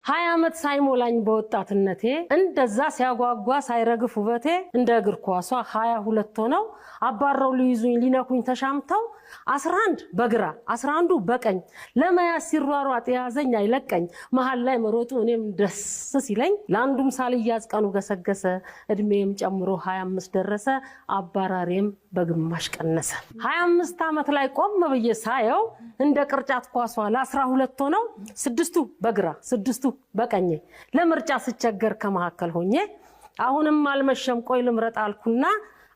20 ዓመት ሳይሞላኝ በወጣትነቴ እንደዛ ሲያጓጓ ሳይረግፍ ውበቴ፣ እንደ እግር ኳሷ 22 ሆነው አባረው ሊይዙኝ ሊነኩኝ ተሻምተው፣ 11 በግራ 11ዱ በቀኝ ለመያዝ ሲሯሯጥ የያዘኝ አይለቀኝ፣ መሀል ላይ መሮጡ እኔም ደስ ሲለኝ፣ ለአንዱም ሳልያዝ ቀኑ ገሰገሰ፣ እድሜም ጨምሮ 25 ደረሰ፣ አባራሪም በግማሽ ቀነሰ። 25 ዓመት ላይ ቆም ብዬ ሳየው እንደ ቅርጫት ኳሷ ለ12 ሆነው 6ቱ በግራ 6ቱ በቀኜ ለምርጫ ስቸገር ከመካከል ሆኜ፣ አሁንም አልመሸም ቆይ ልምረጥ አልኩና፣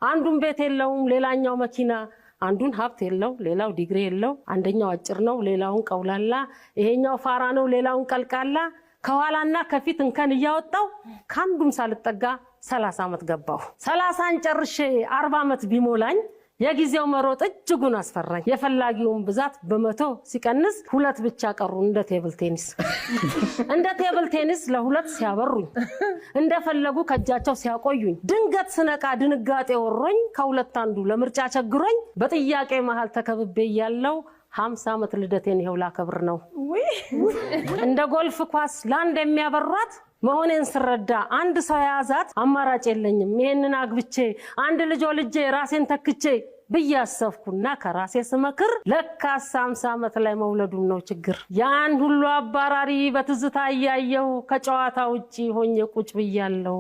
አንዱን ቤት የለውም ሌላኛው መኪና፣ አንዱን ሀብት የለው ሌላው ዲግሪ የለው፣ አንደኛው አጭር ነው ሌላውን ቀውላላ፣ ይሄኛው ፋራ ነው ሌላውን ቀልቃላ፣ ከኋላና ከፊት እንከን እያወጣው ከአንዱም ሳልጠጋ 30 ዓመት ገባሁ። 30ን ጨርሼ 40 ዓመት ቢሞላኝ የጊዜው መሮጥ እጅጉን አስፈራኝ። የፈላጊውን ብዛት በ100 ሲቀንስ 2 ብቻ ቀሩ እንደ table tennis። እንደ table tennis ለ2 ሲያበሩኝ እንደፈለጉ ከእጃቸው ሲያቆዩኝ፣ ድንገት ስነቃ ድንጋጤ ወሮኝ ከሁለት አንዱ ለምርጫ ቸግሮኝ በጥያቄ መሀል ተከብቤ እያለው 50 ዓመት ልደቴን ይኸው ላከብር ነው። እንደ ጎልፍ ኳስ ለአንድ የሚያበሯት መሆኔን ስረዳ አንድ ሰው የያዛት አማራጭ የለኝም፣ ይሄንን አግብቼ አንድ ልጅ ወልጄ ራሴን ተክቼ ብዬ አሰብኩና ከራሴ ስመክር ለካስ 50 ዓመት ላይ መውለዱም ነው ችግር። ያን ሁሉ አባራሪ በትዝታ እያየሁ ከጨዋታ ውጪ ሆኜ ቁጭ ብያለሁ።